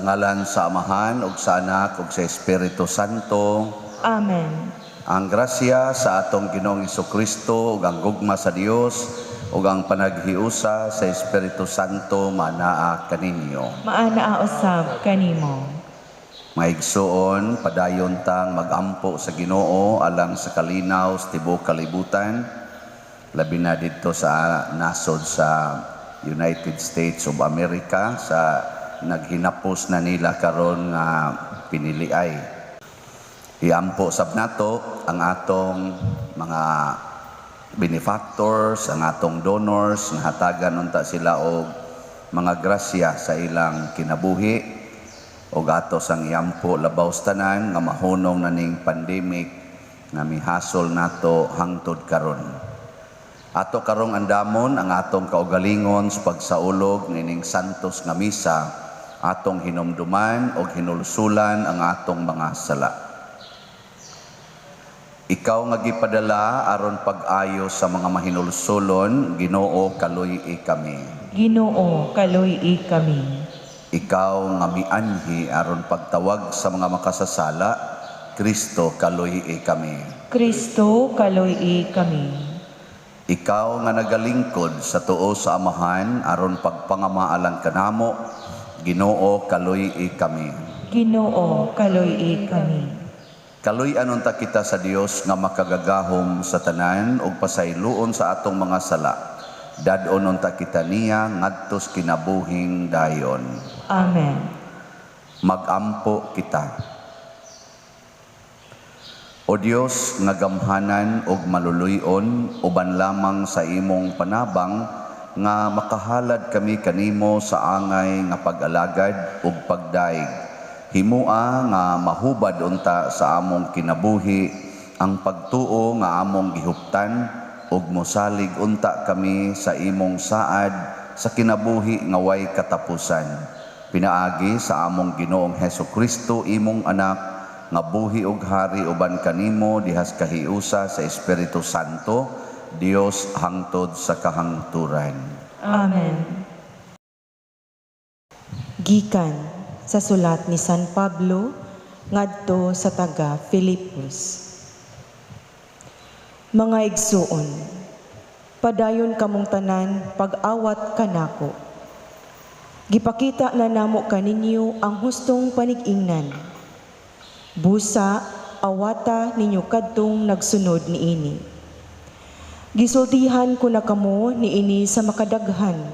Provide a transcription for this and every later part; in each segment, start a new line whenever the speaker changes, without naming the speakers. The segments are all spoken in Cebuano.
Sa ngalan sa Amahan ug sa Anak ug sa Espiritu Santo.
Amen.
Ang grasya sa atong Ginoong Kristo ug ang gugma sa Dios ug ang panaghiusa sa Espiritu Santo manaa kaninyo.
Maanaa usab kanimo.
Mga igsuon, padayon tang magampo sa Ginoo alang sa kalinaw sa tibuok kalibutan, labi na didto sa nasod sa United States of America sa naghinapos na nila karon nga piniliay. Iampo sab nato ang atong mga benefactors, ang atong donors, nga hatagan unta sila og mga grasya sa ilang kinabuhi, ug ato sang iampo labaw sa tanan nga mahunong na ning pandemic nga mihasol nato hangtod karon. Ato karong andamon ang atong kaugalingon sa pagsaulog nining santos nga misa, atong hinumduman og hinulsulan ang atong mga sala. Ikaw nga gipadala aron pag-ayo sa mga mahinulsulon, Ginoo, kaluy-i kami.
Ginoo, kaluy-i kami.
Ikaw nga mianhi aron pagtawag sa mga makasasala, Kristo, kaluy-i kami.
Kristo, kaluy-i kami.
Ikaw nga nagalingkod sa tuo sa Amahan aron pagpangamaalang kanamo, Ginoo, kaluy-i kami.
Ginoo, kaluy-i kami.
Kaluy-an unta kita sa Dios nga makagagahom sa tanan ug pasayloon sa atong mga sala. Dad-on unta kita niya ngadto sa kinabuhing dayon.
Amen.
Magampo kita. O Dios nga gamhanan ug maluluy-on, uban lamang sa imong panabang nga makahalad kami kanimo sa angay nga pag-alagad ug pagdayeg. Himua nga mahubad unta sa among kinabuhi ang pagtuo nga among gihuptan ug mosalig unta kami sa imong saad sa kinabuhi nga way katapusan. Pinaagi sa among Ginoong Heso Kristo, imong anak, nga buhi ug hari uban kanimo dihas kahiusa sa Espiritu Santo, Dios hangtod sa kahangturan.
Amen.
Gikan sa sulat ni San Pablo ngadto sa taga Filipos. Mga igsuon, padayon kamong tanan pag-awat kanako. Gipakita na namo kaninyo ang hustong panig-ingnan. Busa awata ninyo kadtong nagsunod niini. Gisultihan ko na kamo niini sa makadaghan,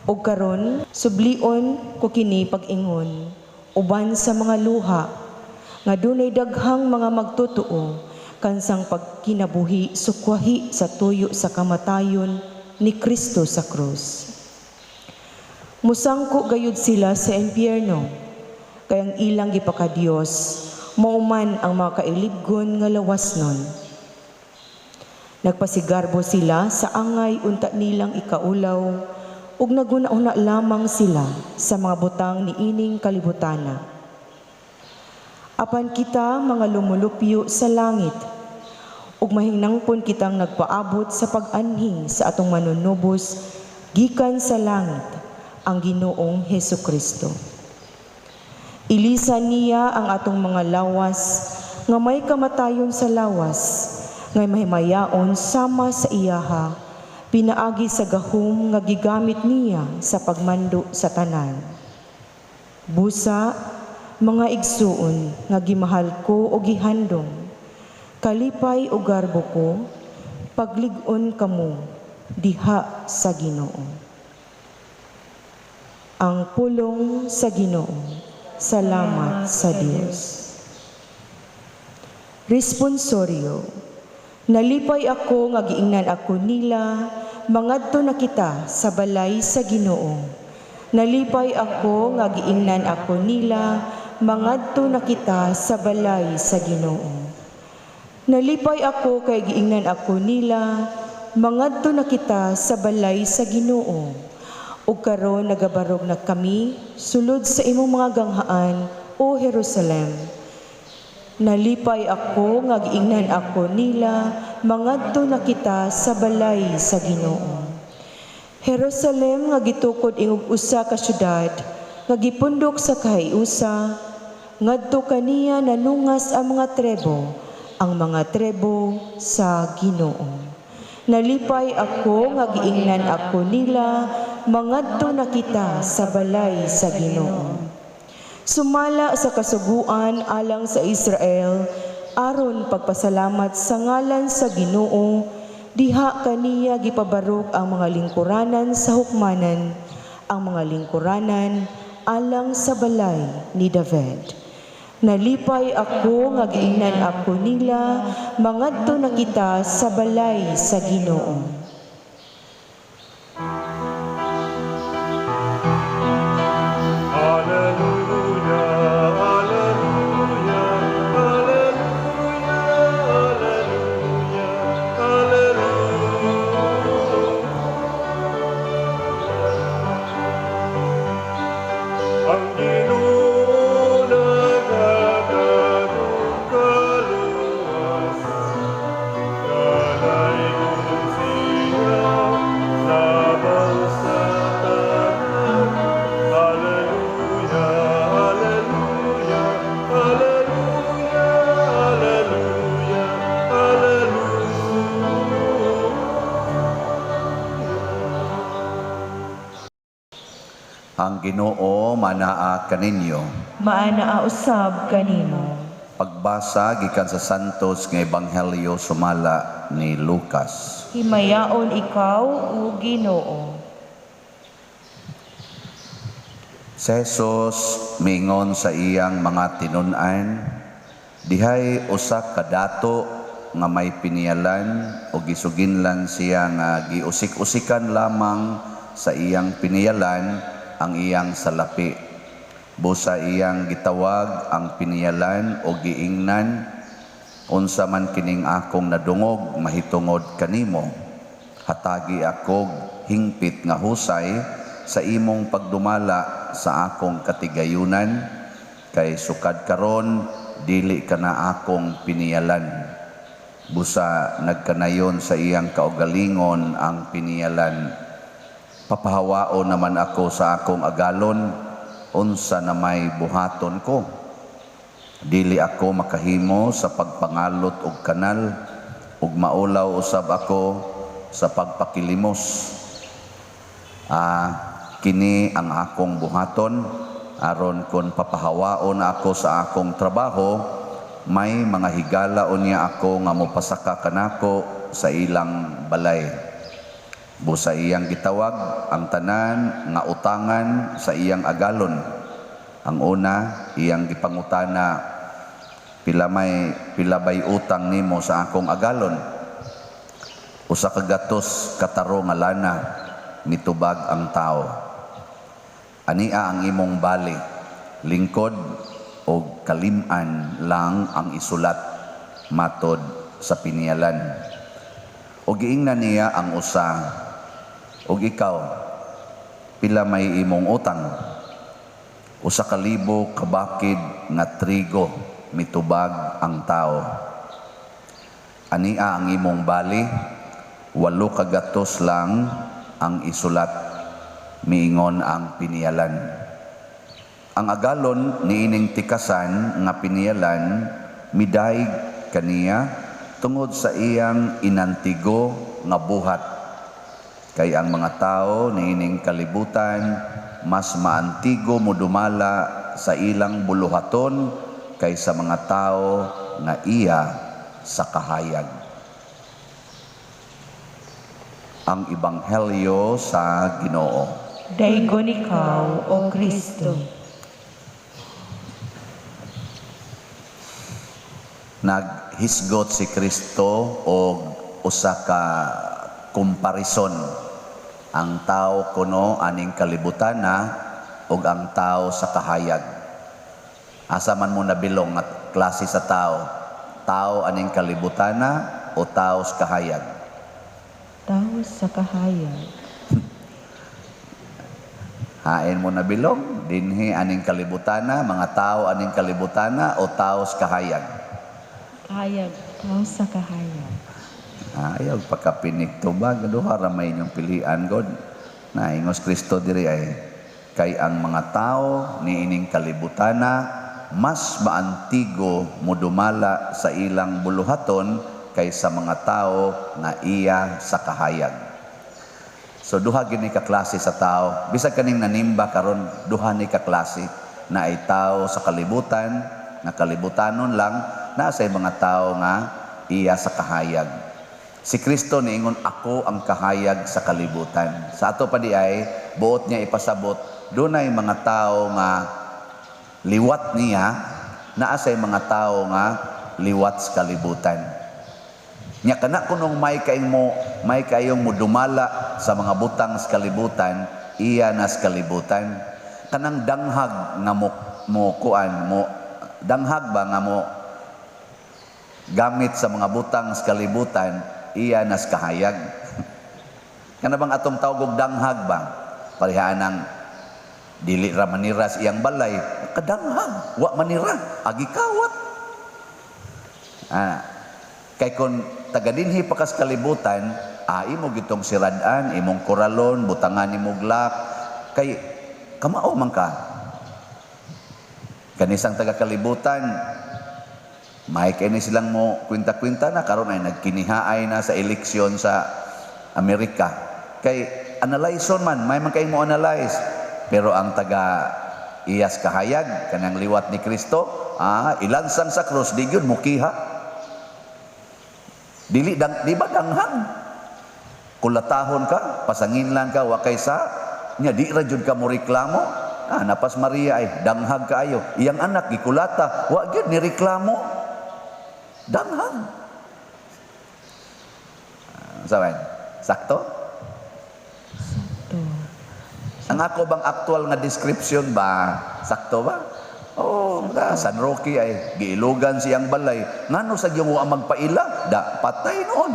ug karon sublion ko kini pag-ingon uban sa mga luha nga dunay daghang mga magtotoo kansang pagkinabuhi sukwahi sa tuyo sa kamatayon ni Kristo sa krus. Musangko gayud sila sa impyerno, kay ang ilang gipakadiyos mao man ang mga kailibgon nga lawasnon. Nagpasigarbo sila sa angay unta nilang ikaulaw ug naghuna-huna lamang sila sa mga butang niining kalibutana. Apan kita mga lumulupyo sa langit ug mahinangpon kitang nagpaabot sa pag-anhi sa atong manunubos gikan sa langit, ang Ginoong Heso Kristo. Ilisan niya ang atong mga lawas nga may kamatayon sa lawas, nga mahimayaon sama sa iyaha, pinaagi sa gahom nga gigamit niya sa pagmando sa tanan. Busa, mga igsuon nga gimahal ko o gihandom, kalipay o garbo ko, paglig-on kamo diha sa Ginoo. Ang pulong sa Ginoo. Salamat sa Dios. Responsorio. Nalipay ako nga giingnan ako nila, "Mangadto na kita sa balay sa Ginoo." Nalipay ako nga giingnan ako nila, "Mangadto na kita sa balay sa Ginoo." Nalipay ako kay giingnan ako nila, "Mangadto na kita sa balay sa Ginoo." Ug karon nagabarog na kami sulod sa imong mga ganghaan, O Jerusalem. Nalipay ako nga giingnan ako nila, "Mangadto na kita sa balay sa Ginoo." Jerusalem nga gitukod ingog usa ka syudad. nga gipundok sa kahiusa, ngadto kaniya nanungas ang mga tribo sa Ginoo. Nalipay ako nga giingnan ako nila, mangadto na kita sa balay sa Ginoo. Sumala sa kasuguan alang sa Israel, aron pagpasalamat sa ngalan sa Ginoo, diha kaniya gipabarog ang mga lingkuranan sa hukmanan, ang mga lingkuranan alang sa balay ni David. Nalipay ako nga giingnan ako nila, mangadto na kita sa balay sa Ginoo.
Alleluia, alleluia, alleluia, alleluia, alleluia. Ang Ginoo naghatag og kaluwas, Kalaygon siya labaw sa tanan. Alleluia, alleluia, alleluia, alleluia, alleluia.
Ang Ginoo manaa kaninyo.
Maanaa usab kanimo.
Pagbasa gikan sa Santos nga Ebanghelyo sumala ni Lucas.
Himayaon ikaw, o Ginoo.
Si Jesus miingon sa iyang mga tinun-an, dihay usa ka dato nga may piniyalan o gisuginlan siya nga giusik-usikan lamang sa iyang piniyalan ang iyang salapi. Busa iyang gitawag ang piniyalan o giingnan, unsa man kining akong nadungog mahitungod kanimo. Hatagi akog hingpit nga husay sa imong pagdumala sa akong katigayunan, kay sukad karon dili ka na akong piniyalan. Busa nagkanayon sa iyang kaugalingon ang piniyalan. Papahawao naman ako sa akong agalon, unsa na may buhaton ko. Dili ako makahimo sa pagpangalot og kanal, ug maulaw usab ako sa pagpakilimos. Kini ang akong buhaton, aron kon papahawaon ako sa akong trabaho, may mga higala unya ako nga mopasaka kanako sa ilang balay. Busa iyang gitawag ang tanan nga utangan sa iyang agalon. Ang una, iyang gipangutana, pila bay utang nimo sa akong agalon? Usa ka gatos kataro nga lana, mitubag ang tao. Ania ang imong bali, lingkod og kalim-an lang ang isulat matod sa piniyalan. Og giingnan niya ang usa, og ikaw, pila may imong utang? Usa ka libo ka bakid nga trigo, mitubag ang tao. Ania ang imong bali, 8 ka gatos lang ang isulat, miingon ang piniyalan. Ang agalon niining tikasan nga piniyalan, midaig kaniya tungod sa iyang inantigo nga buhat. Kay ang mga tao niining kalibutan mas maantigo modumala sa ilang buluhaton kaysa mga tao nga iya sa kahayag. Ang Ebanghelyo sa Ginoo.
Daygon ikaw, O Kristo.
Naghisgot si Kristo og usa ka komparison. Ang tao kuno aning kalibutana ug ang tao sa kahayag. Asa man mo nabilong at klase sa tao? Tao aning kalibutana o tao sa kahayag?
Tao sa kahayag.
Hain mo nabilong dinhi aning kalibutana, mga tao aning kalibutana o tao sa kahayag?
Kahayag. Tao sa kahayag.
Ayaw pagkapinik tubag, duha ra may inyong pilian god. Naingos Kristo diri ay Kay ang mga tao niining kalibutana mas maantigo modumala sa ilang buluhaton kaysa mga tao nga iya sa kahayag. So duha gini ka klase sa tao. Bisag kaning nanimba karon, duha ni ka klase na ay tao sa kalibutan, nga kalibutanon lang, naa say mga tao nga iya sa kahayag. Si Kristo niingon, "Ako ang kahayag sa kalibutan." Sa ato pa di ay buot niya ipasabot, dunay mga tao nga liwat niya, naa say mga tao nga liwat sa kalibutan. Nya kana kunong may kayong mudumala sa mga butang sa kalibutan, iya na sa kalibutan. Kanang danghag nga mo kuan mo, danghag ba nga mo gamit sa mga butang sa kalibutan, iya na sa kahayag. Kana bang atong tawag og danghag ba? Parihaan ang dili ra manira sa iyang balay, kadanghag, wa manira, agi kawat. Ah, kay kon taga dinhi pa kas kalibutan, imo gitong sirad-an, imong koralon, butangan nimo lock, kay kamao man ka. Kanisang taga kalibutan, may kini silang mo kwinta-kwinta na karon ay nagkinihaay na sa eleksyon sa Amerika. Kay analyze man, may man kay mo analyze. Pero ang taga iyas kahayag, kanang liwat ni Kristo, ilansang sa krus, di gyud mukiha. Dili dang, di ba danghang? Kulatahon ka, pasangin lang ka, wa kay sa nya di ra jud ka mo reklamo. Ah, napas Maria ay danghag kaayo. Iyang anak gikulata, wa gyud ni reklamo. Danghag. Ah, sabi, sakto?
Sakto.
Ang ako bang actual nga description ba? Sakto ba? Oh, da, San Roque ay giilugan siyang balay. Ngano sa gyung wa magpaila? Da, patay noon.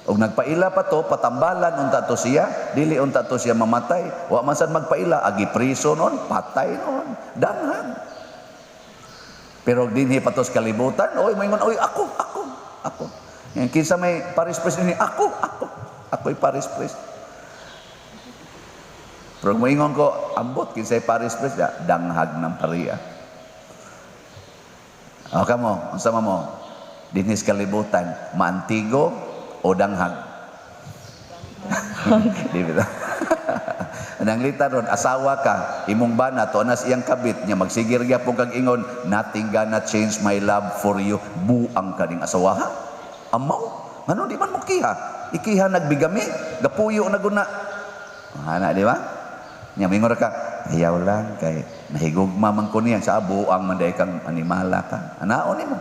Og nagpaila pa to, patambalan unta to siya, dili unta to siya mamatay. Wa man sad magpaila, agi priso noon, patay noon. Danghag. Pero dinhi pa to sa kalibutan, oy moingon, "Oy, ako, ako, ako." Yan, kinsa may parish priest ni ako, ako. Ako'y parish priest. Pero moingon ko, "Ambot, kinsay parish priest?" Da, danghag ng pariya. O kamo, unsa man mo? Dinhi sa kalibutan, maantigo o danghag? Di ba? Nang ron, asawa ka, imong bana, to anas iyang kabit niya, magsigir gyapon kag ingon, "Nothing gonna change my love for you." Buang ka ning asawa, ha? Amaw, ngano di man mo kiha? Ikiha nagbigami, gapuyo na guna. Ana, di ba? Nya mingon ra ka, "Ayaw lang kay nahigugma man ko niya." Sa buang man day kang animala ka. Anaon nimo?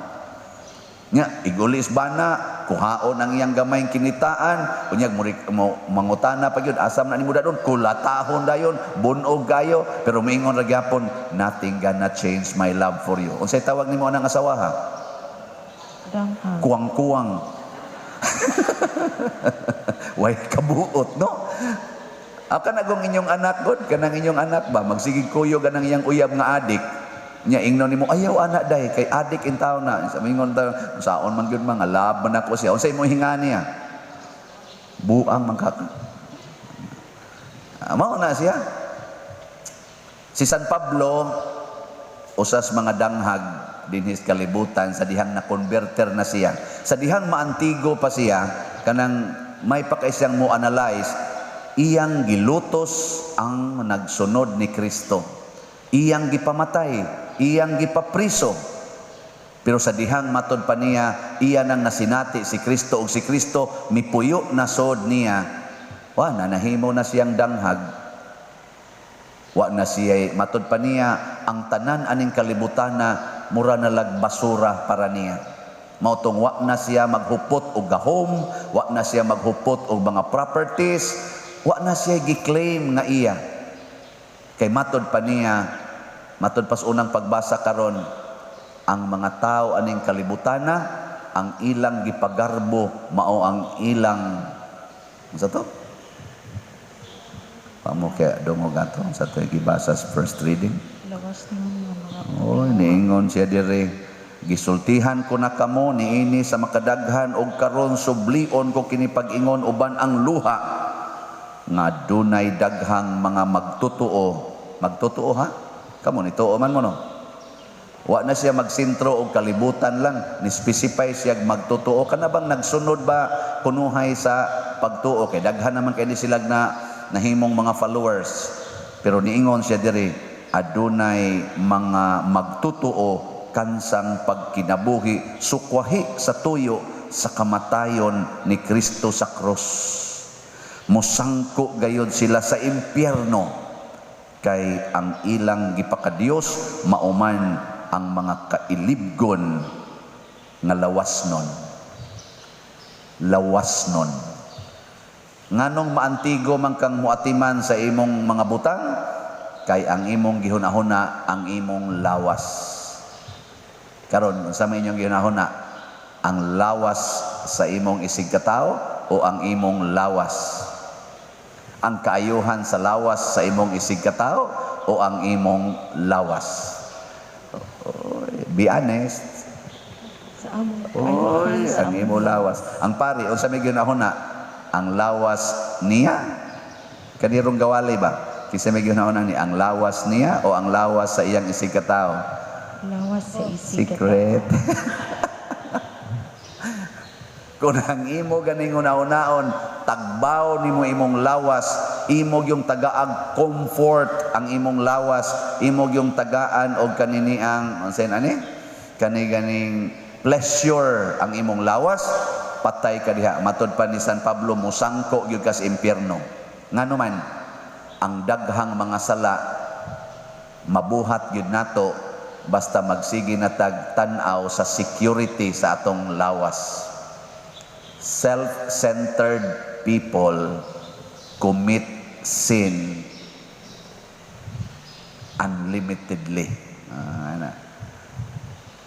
Nya igulis bana, kuhaon ang iyang gamayng kinitaan, unyag mo mangutana pa gyud, asam na nimo dadon, kulatahon dayon, bunog kayo, pero moingon ra gyapon, "Nothing gonna change my love for you." Unsay tawag nimo anang asawa, ha?
Danghag.
Kuwang-kuwang. Way kabuot, no? Ako nagong inyong anak god, kanang inyong anak ba magsigig kuyog anang iyang uyab nga adik. Nya ingnon nimo, "Ayaw anak day kay adik in taon na." Sa mingon ta, "Saon man gyud, mga love man ako siya." Unsay mo hinga niya? Buang man ka. Ah, mao na siya. Si San Pablo, usas mga danghag dinhi sa kalibutan sa dihang na-converter na siya. Sa dihang maantigo pa siya, kanang may pa kay siyang mo analyze, iyang gilutos ang nagsunod ni Kristo. Iyang gipamatay, iyang gipapriso. Pero sa dihang matod pa niya, iya nang nasinati si Kristo ug si Kristo mipuyo na sod niya. Wa na nahimo na siyang danghag. Wa na siya, matod pa niya, ang tanan aning kalibutan na mura na lag basura para niya. Mao tong wa na siya maghupot og gahom, wa na siya maghupot og mga properties, wa na siya gi-claim nga iya. Kay matod pa niya, matod pas unang pagbasa karon, ang mga tao aning kalibutana, ang ilang gipagarbo mao ang ilang, unsa to? Pamo kaya dungog ato sa to gibasa sa first reading.
Lawas ng mga
Oy, niingon siya dire. "Gisultihan ko na kamo niini sa makadaghan og karon sublion ko kini pag-ingon uban ang luha Nga dunay daghang mga magtutuo. Magtutuo, ha? Kamo nituo man mo, no? Wa na siya magsintro og kalibutan lang, ni-specify siya magtutuo. Kana bang nagsunod ba kunuhay sa pagtuo, kay daghan naman kay ni sila na nahimong mga followers. Pero niingon siya diri, adunay mga magtutuo kansang pagkinabuhi sukwahi sa tuyo sa kamatayon ni Kristo sa krus. Musangko gayod sila sa impyerno kay ang ilang gipakadiyos mauman ang mga kailibgon nga lawas nun. Lawas nun. Nganong maantigo man kang muatiman sa imong mga butang? Kay ang imong gihunahuna ang imong lawas. Karon, unsa may inyong gihunahuna? Ang lawas sa imong isig katawo o ang imong lawas? Ang kaayuhan sa lawas sa imong isig katawo o ang imong lawas? Oy, be honest.
Sa among
Oy,
kaayuhan sa
ang
among
imong lawas. Ang pari, unsa may gihunahuna? Ang lawas niya. Kanirong gawali ba? Kinsa may gihunahuna ni, ang lawas niya o ang lawas sa iyang isig katawo?
Lawas sa isig.
Secret. Kung ang imo ganing una-unaon, tagbaw nimo imong lawas, imo yung tagaag comfort ang imong lawas, imo yung tagaan og kaniniang unsa ani? Kani ganing pleasure ang imong lawas, patay ka diha. Matod pa ni San Pablo, musangko gyud ka sa impyerno. Ngano man, ang daghang mga sala mabuhat gyud nato basta magsige na tag tan-aw sa security sa atong lawas. Self-centered people commit sin unlimitedly. Ah, ana.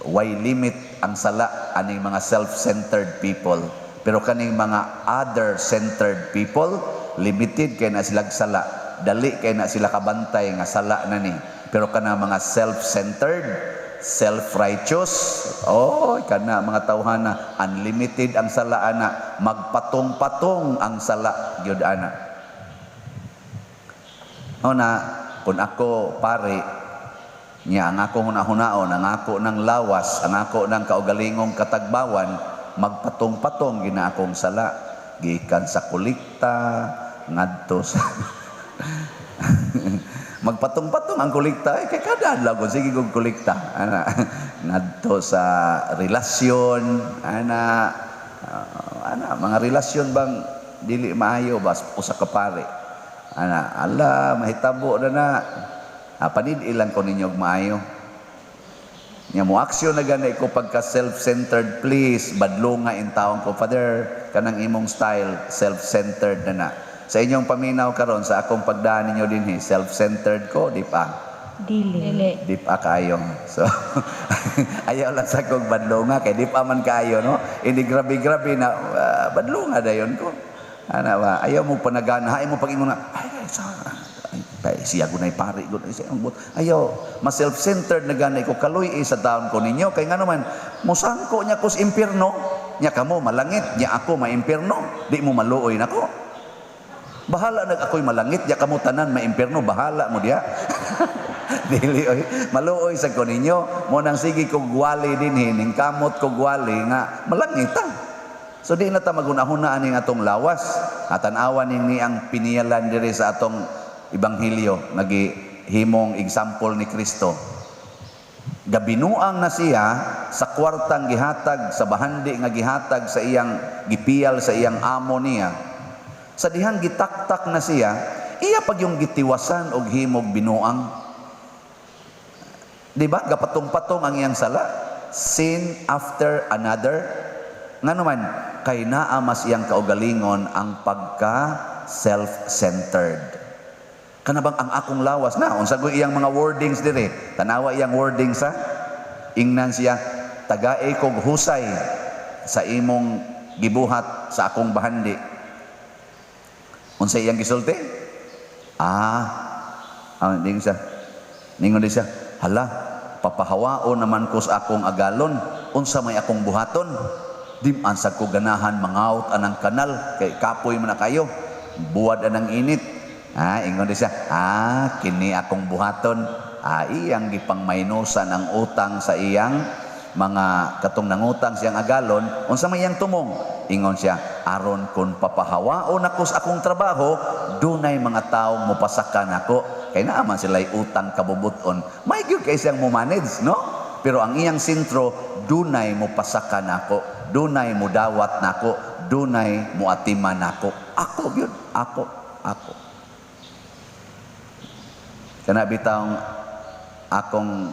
Why limit ang sala aning mga self-centered people? Pero kaning mga other-centered people, limited kay na sila sala. Dali kay na sila kabantay nga sala na ni. Pero kana mga self-centered, self-righteous, oh, kana mga tawhana, unlimited ang sala ana, magpatong-patong ang sala gyud ana. O na, kung ako pare, niya ang akong hunahunaon, ang ako ng lawas, ang ako ng kaugalingong katagbawan, magpatong-patong gina akong sala. Gikan sa kolekta, ngadto sa magpatong-patong ang kolekta, eh, kay kada adlaw ko, sige kong kolekta. Ana, ngadto sa relasyon, ana, ana, mga relasyon bang dili maayo bas usa ka pare. Ana, ala, mahitabo na na. Ah, panid-ilang ko ninyo og maayo. Nya mo aksyon na gani ko pagka self-centered, please, badlonga in taon ko, "Father, kanang imong style, self-centered na na." Sa inyong paminaw karon sa akong pagdaan ninyo dinhi, self-centered ko, di pa?
Dili.
Dili.
Di pa kaayo. So, ayaw lang sa kong badlonga, kay di pa man kaayo, no? Hindi grabe-grabe na, badlonga dayon ko. Ana ba, ayaw mo panagana, ayaw mo pag-ingon na, ay, ay, sa, ay, ay, siya gunay pare, gunay siya ang but. Ayaw, mas self-centered na gani ko, kaluy sa taon ko ninyo, kay nga naman, musangko niya ko sa impyerno, niya kamo malangit, niya ako maimpyerno, di mo maluoy nako. Bahala nag ako'y malangit, niya kamo tanan maimpyerno, bahala mo diya. Dili oy, maluoy sa ko ninyo, mo nang sige kog wali dinhi, ning kamot kog wali nga malangit ta. So di na ta magunahuna aning atong lawas. At tan-awan ning ni ang piniyalan diri sa atong ebanghelyo, nagihimong example ni Kristo. Gabinuang na siya sa kwartang gihatag sa bahandi nga gihatag sa iyang gipiyal sa iyang amo niya. Sa dihang gitaktak na siya, iya pag yung gitiwasan og himog binuang. Di ba? Gapatong-patong ang iyang sala. Sin after another. Ngano man, kay naa mas iyang kaugalingon ang pagka self-centered. Kana bang ang akong lawas na unsa ko iyang mga wordings dire? Tanawa iyang wordings ha. Ingnan siya, "Tagae kog husay sa imong gibuhat sa akong bahandi." Unsa iyang gisulti? Ah, ningon siya. Ningon di siya, "Hala, papahawaon naman ko sa akong agalon, unsa may akong buhaton? Di man sad ko ganahan mangawt anang kanal, kay kapoy man na kayo." Buwad anang init. Ingon di siya, kini akong buhaton. Iyang gipangmaynusan ang utang sa iyang mga katong nangutang siyang agalon. Unsa may iyang tumong? Ingon siya, aron kun papahawaon ako sa akong trabaho, dunay mga tawo mopasaka nako. Kay naa man sila'y utang kabubuton. May gyud kay siyang mo-manage, no? Pero ang iyang sentro, dunay mopasaka nako, dunay mudawat nako, dunay muatiman nako. Ako gyud, ako, ako. Kana bitawng akong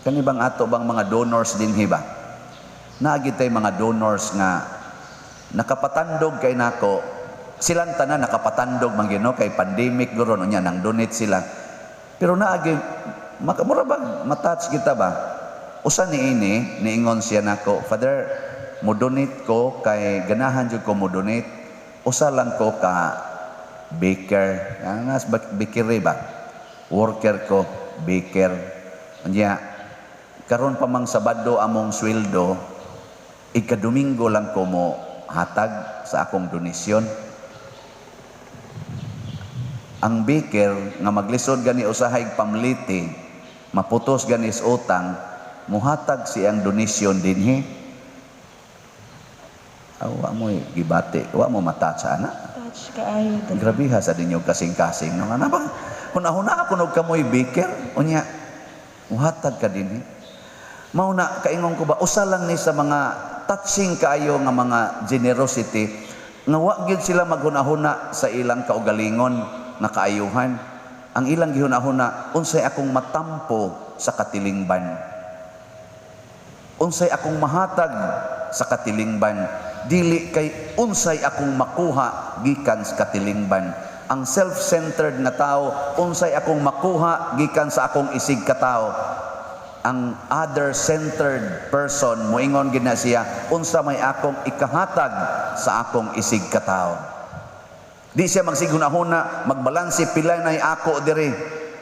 kani bang ato bang mga donors dinhi ba? Naa gyud tay mga donors nga nakapatandog kay nako. Silang tanan nakapatandog man gyud, no, kay pandemic guro unya nang donate sila. Pero naagi mura bag matouch kita ba? Usa ni ini niingon siya nako, "Father, mo donate ko kay ganahan jud ko mo donate. Usa lang ko ka baker." Ang nas bakery ba? Worker ko, baker. Unya karon pa mang Sabado among sweldo, ika-Domingo lang ko mo hatag sa akong donasyon. Ang baker nga maglisod gani usahay pamliti, maputos gani sa utang, muhatag siyang donasyon dinhi. Awa mo gibati, wa mo mata sa ana.
Touch kaayo.
Grabe ha sa ninyo kasing-kasing. No? Ano ba? Huna-huna ako nog kamoy baker, unya, muhatag ka dinhi. Mao na, kaingon ko ba, usa lang ni sa mga touching kaayo nga mga generosity, nga wa gyud sila maghuna-huna sa ilang kaugalingon nga kaayuhan. Ang ilang gihuna-huna, unsay akong matampo sa katilingban. Unsay akong mahatag sa katilingban. Dili kay unsay akong makuha gikan sa katilingban. Ang self-centered nga tao, unsay akong makuha gikan sa akong isig katao. Ang other-centered person, moingon gid na siya, unsa may akong ikahatag sa akong isig katao. Di siya magsighuna-huna, magbalanse pila nay ako diri.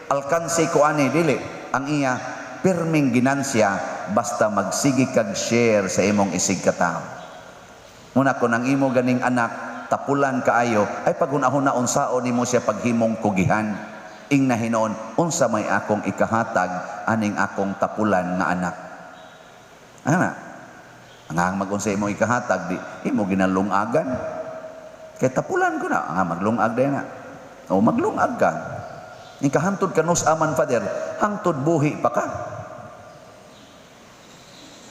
Alkanse ko ani, dili. Ang iya pirming ginansya basta magsige kag share sa imong isig katao. Muna kung ang imo ganing anak tapulan kaayo, ay paghuna-huna unsaon nimo siya paghimong kugihan. Ing nahinon, unsa may akong ikahatag aning akong tapulan nga anak. Ana, ang magunsa imong ikahatag di imo ginalungagan. Kay tapulan ko na, nga maglungag day na. O maglungag ka. Ikahantod ka nos aman, Father, hangtod buhi pa ka.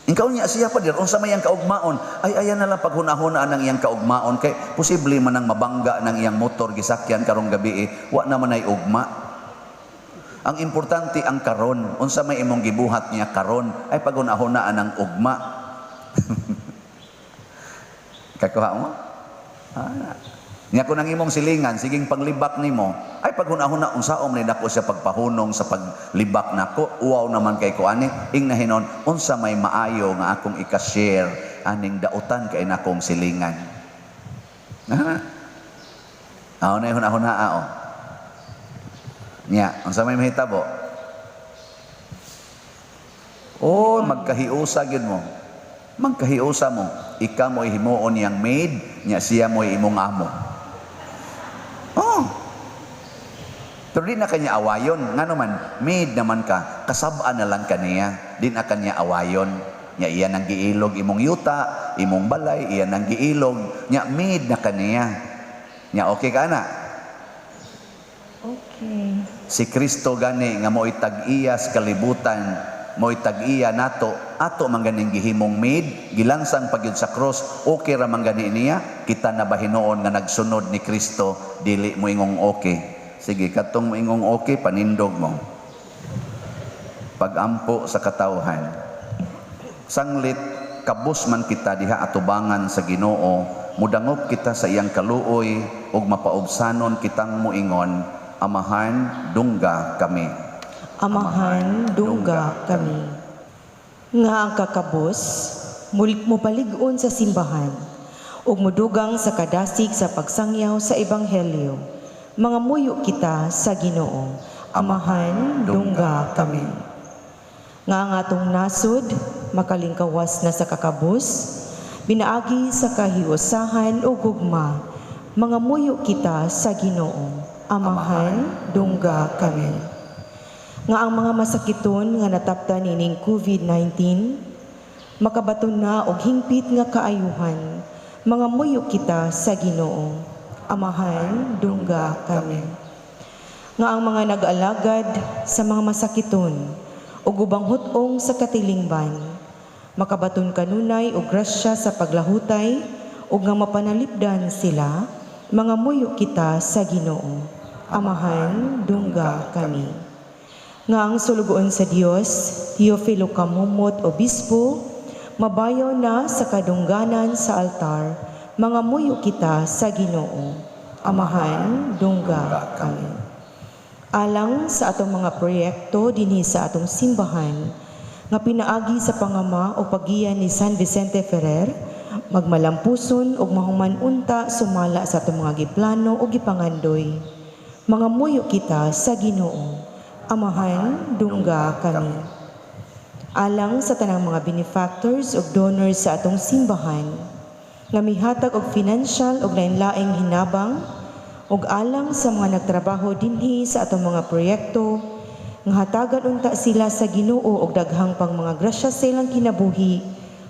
Ikaw niya siya, Father, unsa may iyang kaugmaon, ay ayan na lang paghunahuna ang iyang kaugmaon kay posible man ang mabangga ng iyang motor gisakyan karong gabi, eh, wa naman ay ugma. Ang importante ang karon, unsa may imong gibuhat niya karon, ay paghunahunaan ang ugma. Kakuha mo? Ah. Nya kung ang imong silingan, siging panglibak nimo, ay paghunahuna unsaon man nako siya pagpahunong sa paglibak nako, uwaw naman kay ko ani, ing nahinon unsa may maayo nga akong ika-share aning dautan kay nakong silingan. Ah. Aw na hunahuna ao. Nya, unsa may mahitabo? Oh, magkahiusa gyud mo. Magkahiusa mo. Ika mo'y himuon niyang maid, nya siya mo'y imong amo. Oh. Pero di na kanya awayon. Nga naman, maid naman ka, kasab-an na lang kaniya. Di na kanya awayon. Nya iyan ang giilog imong yuta, imong balay, iyan ang giilog. Nya maid na kaniya. Nya okay ka na?
Okay.
Si Kristo gani nga mo'y tag-iya sa kalibutan, mo'y tag-iya nato, ato man ganing gihimong maid, gilansang pagyud sa cross, okay ra man gani niya, kita na ba hinuon nga nagsunod ni Kristo, dili mo ingong okay. Sige, katong mo ingong okay, panindog mo. Pagampo sa katawhan. Sanglit, kabus man kita diha atubangan sa Ginoo, mudangop kita sa iyang kaluoy ug mapaubsanon kitang moingon, Amahan, dungga kami.
Amahan, dungga kami. Nga ang kakabos, mupalig-on sa simbahan, ug mudugang sa kadasig sa pagsangyaw sa Ebanghelyo. Mga muyo kita sa Ginoo. Amahan, dungga kami. Nga ang atong nasod, makalingkawas na sa kakabos, binaagi sa kahiusahan o gugma, Mangamuyo kita sa Ginoo. Amahan, dungga kami. Nga ang mga masakiton nga nataptan nining COVID-19 makabaton na og hingpit nga kaayuhan. Mangamuyo kita sa Ginoo. Amahan, dungga kami. Nga ang mga nag-alagad sa mga masakiton ug ubang hut-ong sa katilingban makabaton kanunay og grasya sa paglahutay ug nga mapanalipdan sila. Mangamuyo kita sa Ginoo. Amahan, dungga kami. Nga ang sulugoon sa Dios, Teofilo Camomot, Obispo, mabayaw na sa kadungganan sa altar. Mangamuyo kita sa Ginoo. Amahan, dungga kami. Alang sa atong mga proyekto dinhi sa atong simbahan nga pinaagi sa pangama o paggiya ni San Vicente Ferrer magmalampuson ug mahuman unta sumala sa atong mga giplano o gipangandoy. Mangamuyo kita sa Ginoo. Amahan, dungga kami. Alang sa tanang mga benefactors ug donors sa atong simbahan nga mihatag og financial ug lain-laing hinabang ug alang sa mga nagtrabaho dinhi sa atong mga proyekto nga hatagan unta sila sa Ginoo og daghang pang mga grasya sa ilang kinabuhi,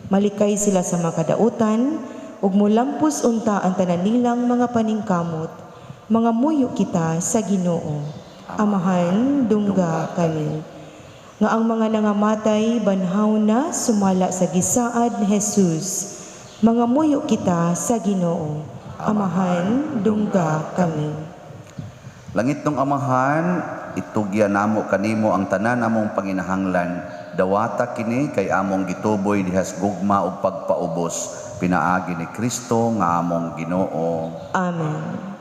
malikay sila sa mga kadautan ug mulampos unta ang tanan nilang mga paningkamot. Mangamuyo kita sa Ginoo. Amahan, dungga kami. Nga ang mga nangamatay banhaw na sumala sa gisaad ni Jesus. Mangamuyo kita sa Ginoo. Amahan, dungga kami.
Langitnong Amahan, itugyan namo kanimo ang tanan namong panginahanglan. Dawata kini kay among gituboy dihas gugma ug pagpaubos, pinaagi ni Kristo nga among Ginoo.
Amen.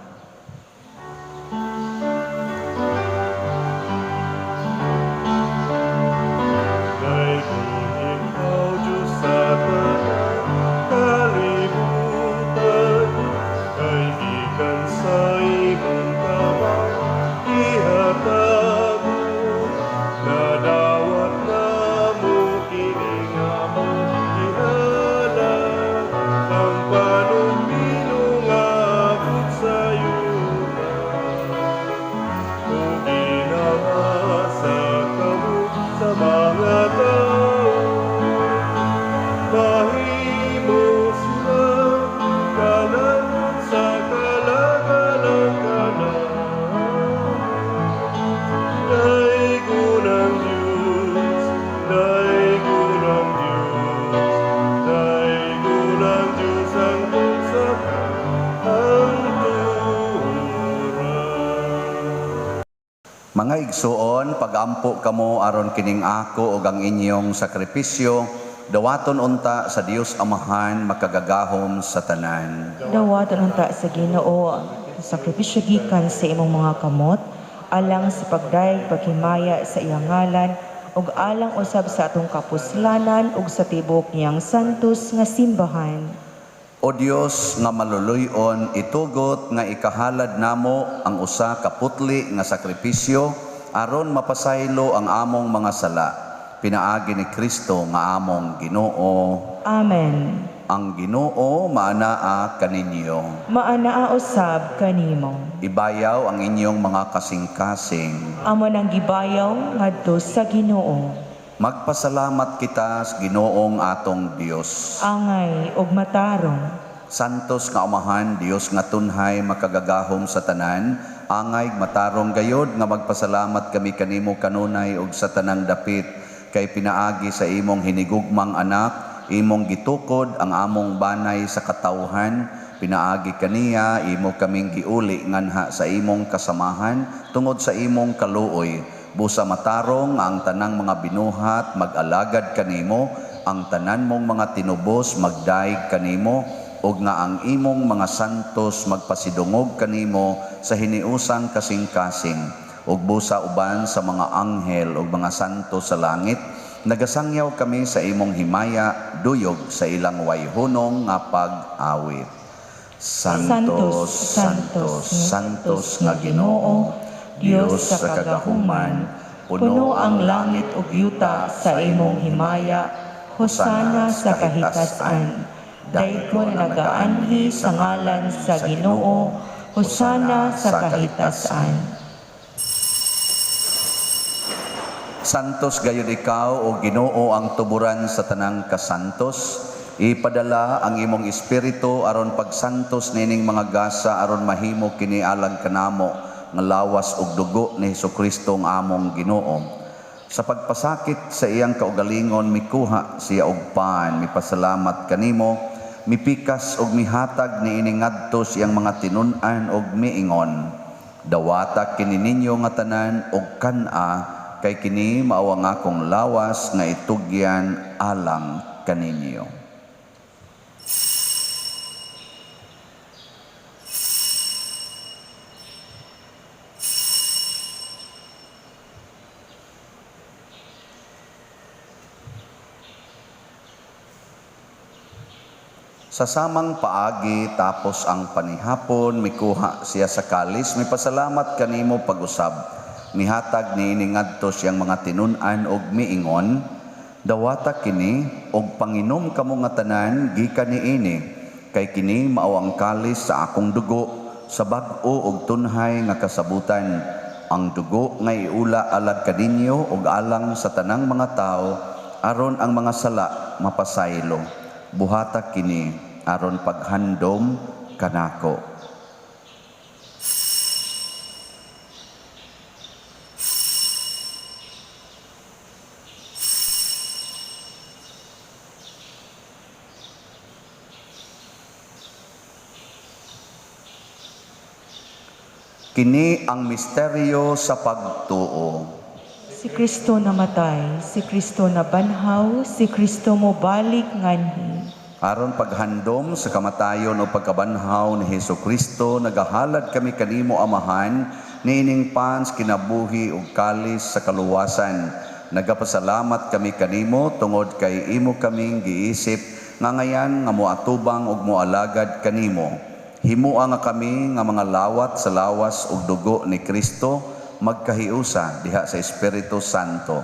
Daygon ikaw, Diyos, sa tanang kalibutan, kay gikan sa imong kamang ihatag mo. Nadawat namo kini nga among gihalad, ang panugbilong nga abot sa yuta. Ug ginama sa kamot sa mga tao, mahimo silang kalanon sa kalagalang kanan. Daygon ang Diyos, daygon ang Diyos, daygon ang Diyos hangtod sa kahangturan.
Mga igsuon, pagampo kamo aron kining ako ug ang inyong sakripisyo dawaton unta sa Dios Amahan makagagahom sa tanan.
Dawaton unta sa Ginoo ang sakripisyo gikan sa imong mga kamot alang sa pagdayeg paghimaya sa iyang ngalan ug alang usab sa atong kapuslanan ug sa tibuok niyang santos nga simbahan.
O Dios nga maluluy-on, itugot nga ikahalad namo ang usa ka putli nga sakripisyo aron mapasaylo ang among mga sala. Pinaagi ni Kristo nga among Ginoo.
Amen.
Ang Ginoo maanaa kaninyo.
Maanaa usab kanimo.
Ibayaw ang inyong mga kasing-kasing.
Amo nang gibayaw ngadto sa Ginoo.
Magpasalamat kita sa Ginoong atong Dios.
Angay ug matarong.
Santos nga Amahan, Dios nga tunhay makagagahom sa tanan, angay matarong gayod nga magpasalamat kami kanimo kanunay ug sa tanang dapit, kay pinaagi sa imong hinigugmang anak, imong gitukod ang among banay sa katawhan, pinaagi kaniya imo kaming giuli nganha sa imong kasamahan tungod sa imong kaluoy. Busa matarong ang tanang mga binuhat mag-alagad kanimo, ang tanan mong mga tinubos magdaig kanimo, ug nga ang imong mga santos magpasidungog kanimo sa hiniusang kasing-kasing. Ug busa uban sa mga anghel ug mga santo sa langit, nagasangyaw kami sa imong himaya duyog sa ilang wayhunong nga pag-awit. Santos, Santos, Santos nga Ginoo, Dios sa kagahuman,
puno ang langit ug yuta sa imong himaya. Hosana sa kahitasan.
Daygon nga nagaanhi sa ngalan sa Ginoo, hosana sa kahitasan.
Santos gayud ikaw o Ginoo, ang tuburan sa tanang kasantos. Ipadala ang imong espiritu aron pagsantos nining mga gasa aron mahimo kini alang kanamo nga lawas ug dugo ni Hesukristo ang among Ginoo. Sa pagpasakit sa iyang kaugalingon, mikuha siya og pan, mipasalamat kanimo, mipikas og mihatag niini ngadto sa iyang mga tinun-an og miingon: "Dawata kini ninyo nga tanan og kan-a, kay kini mao ang akong lawas nga itugyan alang kaninyo." Sa samang paagi, tapos ang panihapon, mikuha siya sa kalis, mipasalamat kanimo pag-usab, mihatag niini ngadto siyang mga tinun-an og miingon: "Dawata kini og panginom kamo nga tanan gikan niini, kay kini mao ang kalis sa akong dugo sa bag-o og tunhay nga kasabutan, ang dugo nga iula alang kaninyo ug alang sa tanang mga tawo aron ang mga sala mapasaylo. Buhata kini aron paghandom kanako." Kini ang misteryo sa pagtuo.
Si Kristo namatay, si Kristo nabanhaw, si Kristo mobalik nganhi.
Aron paghandom sa kamatayon o pagkabanhaw ni Hesus Kristo, nagahalad kami kanimo, Amahan, niining pans kinabuhi ug kalis sa kaluwasan. Nagapasalamat kami kanimo tungod kay imo kaming giisip nga ngayan nga moatubang ug moalagad kanimo. Himua nga kami nga mga lawat sa lawas ug dugo ni Kristo magkahiusa diha sa Espiritu Santo.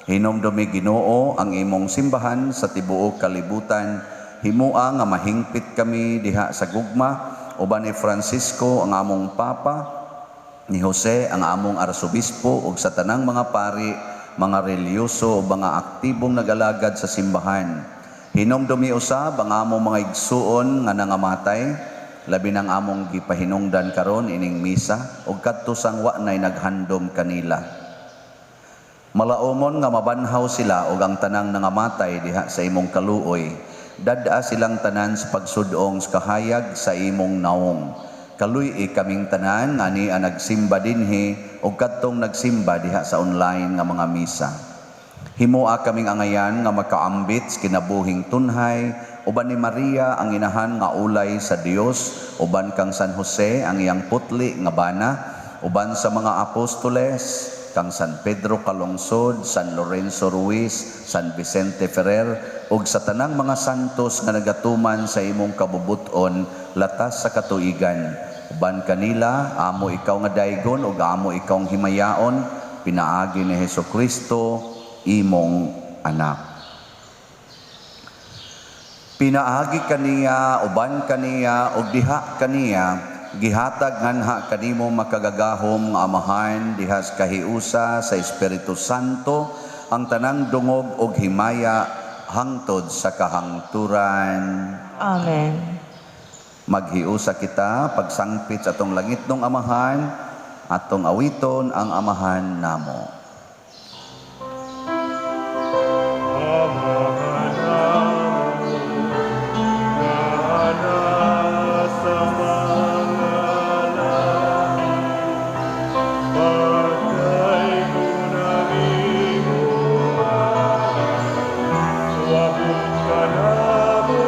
Hinumdumi, Ginoo, ang imong simbahan sa tibuok kalibutan. Himua nga mahingpit kami diha sa gugma uban ni Francisco ang among Papa, ni Jose ang among Arsobispo ug sa tanang mga pari, mga relihiyoso ug mga aktibong nagalagad sa simbahan. Hinumdumi usab ang among mga igsuon nga nangamatay, labi nang among gipahinungdan karon ining misa ug kadto sang wa nay naghandom kanila. Malaumon nga mabanhaw sila ug ang tanang nangamatay diha sa imong kaluoy. Dad-a silang tanan sa pagsudong sa kahayag sa imong naong. Kaluy-i kaming tanan nga ania nagsimba dinhi ug kadtong nagsimba diha sa online nga mga misa. Himoa kaming angayan nga makaambit sa kinabuhing tunhay uban ni Maria ang inahan nga ulay sa Dios, uban kang San Jose ang iyang putli nga bana, uban sa mga apostoles, kang San Pedro Calungsod, San Lorenzo Ruiz, San Vicente Ferrer, ug sa tanang mga santos nga nagatuman sa imong kabubuton latas sa katuigan. Uban kanila, amo ikaw nga daygon ug amo ikaw himayaon, pinaagi ni Hesus Kristo, imong anak. Pinaagi kaniya, uban kaniya, ug diha kaniya, gihatag nganha kanimo makagagahom nga Amahan diha sa kahiusa sa Espiritu Santo ang tanang dungog ug himaya hangtod sa kahangturan.
Amen.
Maghiusa kita pagsangpit sa atong langitnong Amahan, atong awiton ang Amahan namo.
Amahan namo, nga nasa mga langit, pagdaygon ang imong ngalan, Moabot kanamo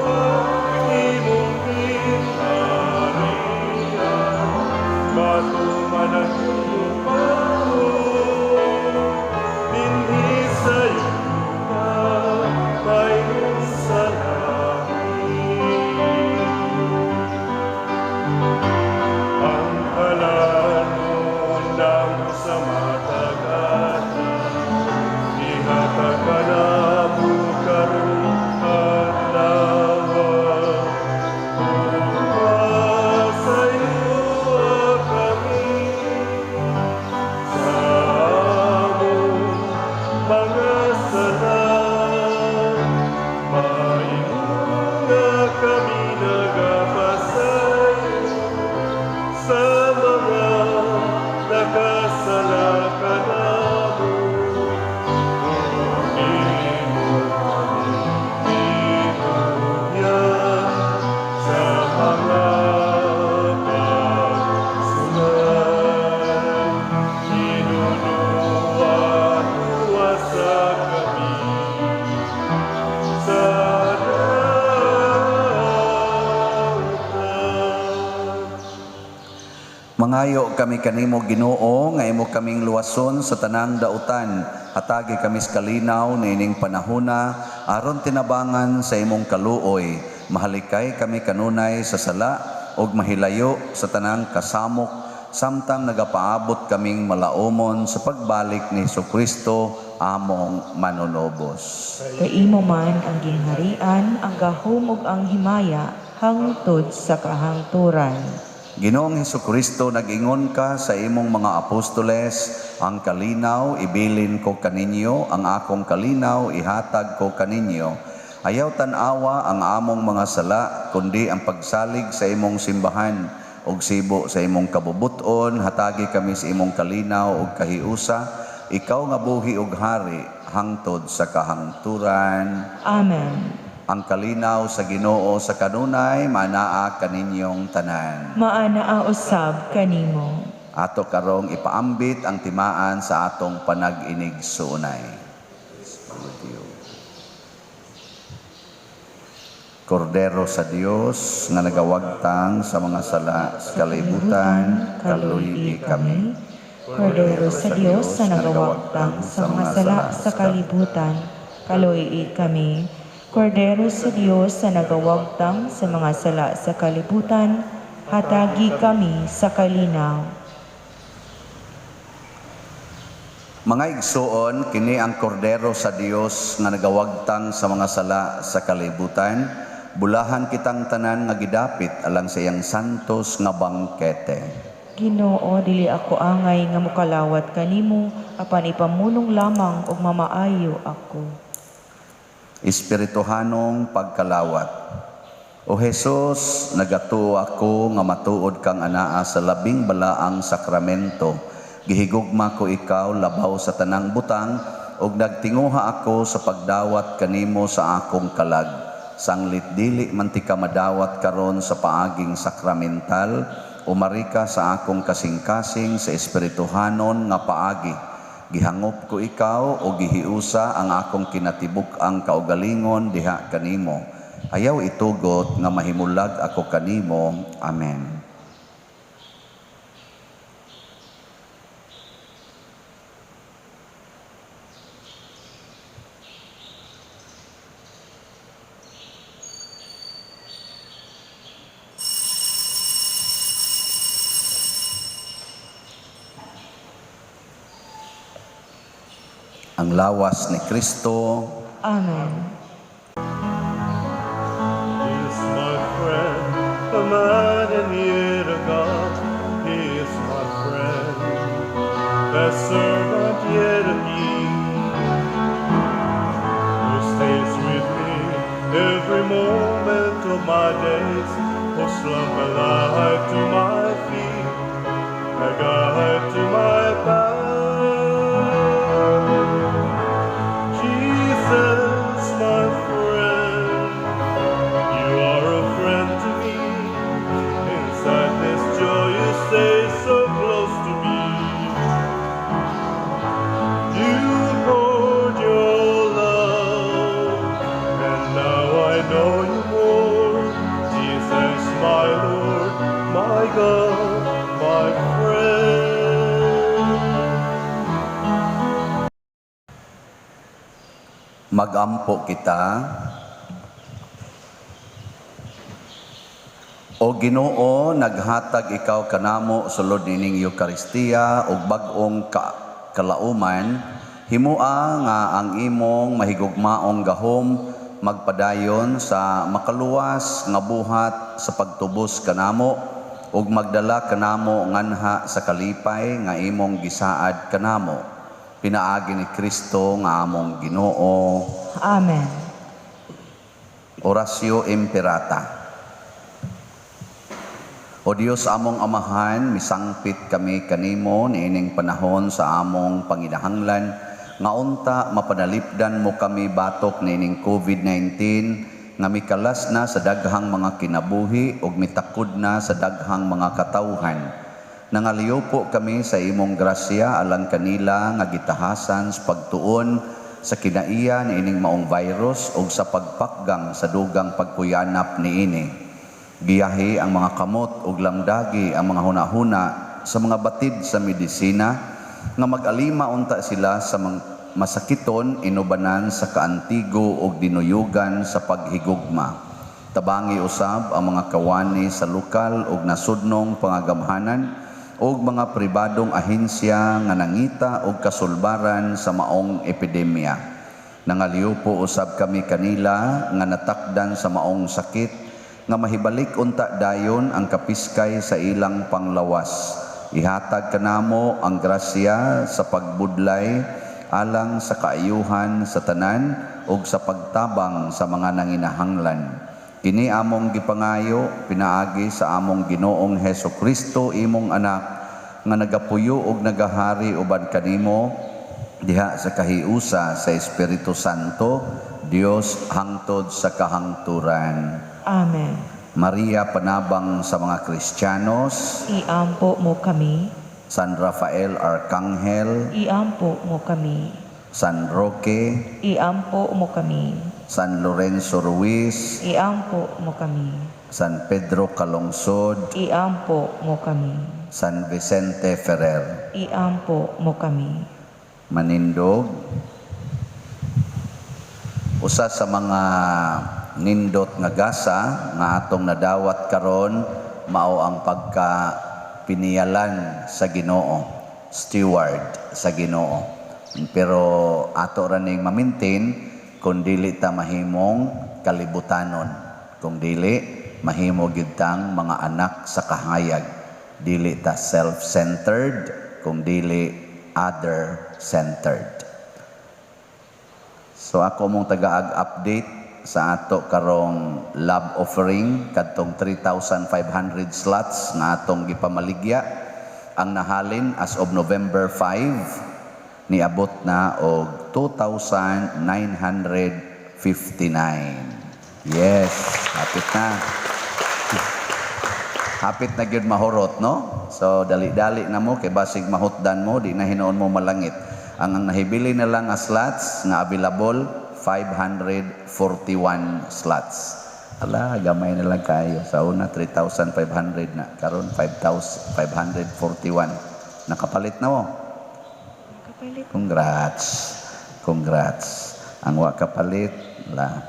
ang imong gingharian, matuman ang imong
Mangayo kami kanimo, Ginoo, nga imo kaming luwason sa tanang dautan. Hatagi kami sa kalinaw niining panahona aron tinabangan sa imong kaluoy. Mahalikay kami kanunay sa sala ug mahilayo sa tanang kasamok samtang nagapaabot kaming malaumon sa pagbalik ni Hesukristo among manunubos.
Kay imo man ang gingharian, ang gahom ug ang himaya hangtod sa kahangturan.
Ginoong Hesukristo, nag-ingon ka sa imong mga apostoles, "Ang kalinaw ibilin ko kaninyo, ang akong kalinaw ihatag ko kaninyo." Ayaw tan-awa ang among mga sala, kundi ang pagsalig sa imong simbahan ug sibo sa imong kabubuton, hatagi kami sa imong kalinaw ug kahiusa, ikaw nga buhi ug hari hangtod sa kahangturan.
Amen.
Ang kalinaw sa Ginoo sa kanunay manaa kaninyong tanan.
Maanaa usab kanimo.
Ato karong ipaambit ang timaan sa atong panag-inigsuonay. With you. Kordero sa Dios nga nagawagtang sa mga sala sa kalibutan, kaluy-i kami.
Kordero sa Dios sa nagawagtang sa mga sala sa kalibutan, kaluy-i kami. Kordero sa Dios sa nagawagtang sa mga sala sa kalibutan, hatagi kami sa kalinaw.
Mga igsuon, kini ang kordero sa Dios nga nagawagtang sa mga sala sa kalibutan. Bulahan kitang tanan nga gidapit alang sa iyang santos nga bangkete.
Ginoo, dili ako angay nga mokalawat kanimo, apan ipamulong lamang ug mamaayo ako.
Espirituhanong pagkalawat. O Jesus, nagatuo ako nga matuod kang anaa sa labing balaang sakramento. Gihigugma ko ikaw labaw sa tanang butang ug nagtinguha ako sa pagdawat kanimo sa akong kalag. Sanglit dili man tika madawat karon sa paaging sakramental, umari ka sa akong kasing-kasing sa espirituhanon nga paagi. Gihangop ko ikaw o gihiusa ang akong kinatibuk-ang kaugalingon diha kanimo. Ayaw itugot nga mahimulag ako kanimo. Amen. Ang lawas ni Kristo.
Amen.
He is my friend, a man and yet a God. He is my friend, a servant yet a king, who stays with me every moment of my days, who slumber light to my feet, a guide to my path. Jesus, my friend, you are a friend to me. Inside this joy, you stay so close to me. You poured your love, and now I know you more. Jesus, my Lord, my God, my friend.
Magampo kita. O Ginoo, naghatag ikaw kanamo sulod nining Eukaristiya ug bag-ong kalauman, himua nga ang imong mahigugmaong gahom magpadayon sa makaluwas nga buhat sa pagtubos kanamo ug magdala kanamo nganha sa kalipay nga imong gisaad kanamo. Pinaagi ni Kristo nga among Ginoo.
Amen.
Oratio Imperata. O Dios among Amahan, misangpit kami kanimo niining panahon sa among panginahanglan nga unta mapanalipdan mo kami batok niining COVID-19 nga mikalas na sa daghang mga kinabuhi ug mitakod na sa daghang mga katawhan. Nangaliw kami sa imong grasya alang kanila nga gitahasan sa pagtuon sa kinaiya niining maong virus ug sa pagpakgang sa dugang pagkuyanap niini. Giyahi ang mga kamot ug lamdagi ang mga hunahuna sa mga batid sa medisina nga mag-alima unta sila sa mga masakiton inubanan sa kaantigo ug dinuyugan sa paghigugma. Tabangi usab ang mga kawani sa lokal ug nasudnong pangagamhanan ug mga pribadong ahensya nga nangita og kasulbaran sa maong epidemya. Nangaliupo usab kami kanila nga natakdan sa maong sakit nga mahibalik unta dayon ang kapiskay sa ilang panglawas. Ihatag kanamo ang grasya sa pagbudlay alang sa kaayuhan sa tanan ug sa pagtabang sa mga nanginahanglan. Kini among gipangayo pinaagi sa among Ginoong Heso Kristo, imong anak, nga nagapuyo ug nagahari uban kanimo diha sa kahiusa sa Espiritu Santo, Dios, hangtod sa kahangturan.
Amen.
Maria, panabang sa mga Kristiyanos,
Iampo mo kami.
San Rafael Arcangel,
Iampo mo kami.
San Roque,
Iampo mo kami.
San Lorenzo Ruiz,
Iampo mo kami.
San Pedro Calungsod,
Iampo mo kami.
San Vicente Ferrer.
Iampo mo kami.
Manindog. Usa sa mga nindot nga gasa nga atong nadawat karon mao ang pagka piniyalan sa Ginoo, steward sa Ginoo. Pero ato ra ning ma-maintain kung dili ta mahimong kalibutanon, kung dili mahimo gyud tang mga anak sa kahayag, dili ta self-centered, kung dili other-centered. So ako mong tagaag-update sa ato karong love offering kadtong 3,500 slots nga atong gipamaligya. Ang nahalin as of November 5, niabot na og 2,959. Yes, hapit na. Hapit na gyud mahurot, no? So dali-dali na mo kay basig mahutdan mo, di na hinuon mo malangit. Ang nahibili na lang nga slots nga available, 541 slots. Ala, gamay na lang kayo. Sa una 3,500 na, karon 5,541. Nakapalit na mo.
Kapalit.
Congrats. Congrats. Ang wa kapalit, la.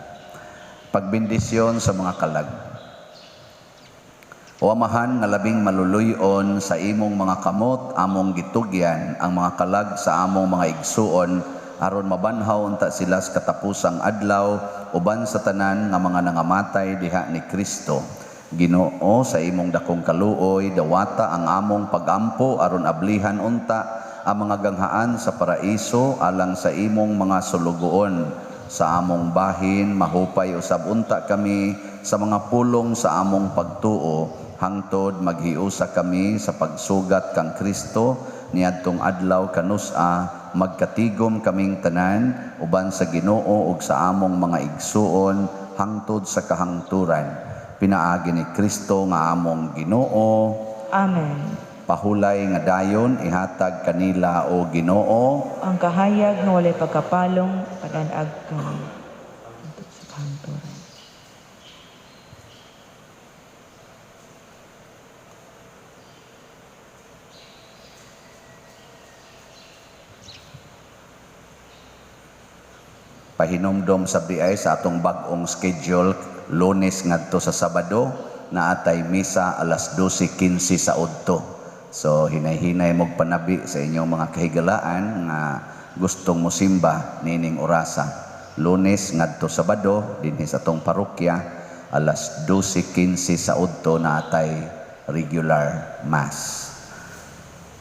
Pagbendisyon sa mga kalag. O Amahan nga labing maluluyon, sa imong mga kamot among gitugyan ang mga kalag sa among mga igsuon aron mabanhaw unta sila sa katapusang adlaw uban sa tanan nga mga nangamatay diha ni Kristo. Ginoo, sa imong dakong kaluoy, dawata ang among pagampo aron ablihan unta ang mga ganghaan sa paraiso alang sa imong mga sulugoon. Sa among bahin, mahupay usab unta kami sa mga pulong sa among pagtuo, hangtod maghiusa kami sa pagsugat kang Kristo niadtong adlaw kanus-a magkatigom kaming tanan uban sa Ginoo ug sa among mga igsuon hangtod sa kahangturan, pinaagi ni Kristo nga among Ginoo.
Amen.
Pahulay nga dayon ihatag kanila, o Ginoo,
ang kahayag nga walay pagkapalong, padanag kami hangtod sa kahangturan.
Pahinumdom sa BI sa atong bag-ong schedule, Lunes ngadto sa Sabado naatay misa alas 12:15 sa udto. So hinay-hinay mog panabi sa inyong mga kahigalaan nga gustong mosimba nining orasa. Lunes ngadto Sabado dinhi sa atong parokya alas 12:15 sa udto naatay regular mass.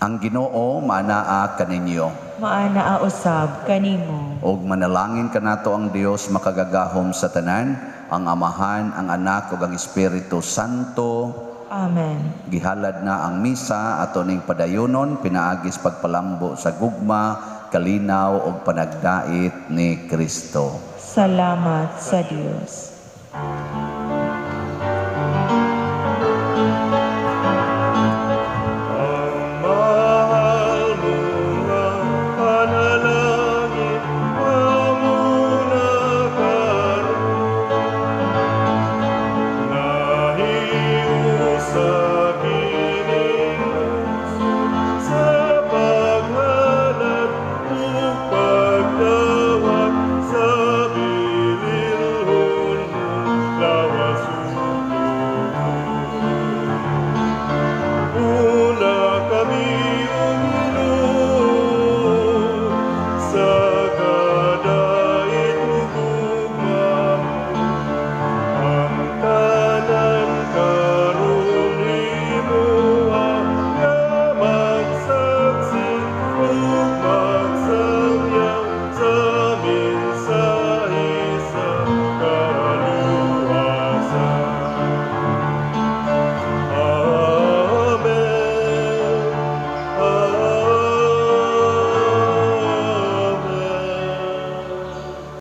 Ang Ginoo maanaa kaninyo.
Maanaa usab kanimo.
Og manalangin kanato ang Dios makagagahom sa tanan, ang Amahan, ang Anak ug ang Espiritu Santo.
Amen.
Gihalad na ang misa ato ning padayonon pinaagis pagpalambo sa gugma, kalinaw ug panagdait ni Kristo.
Salamat sa Dios.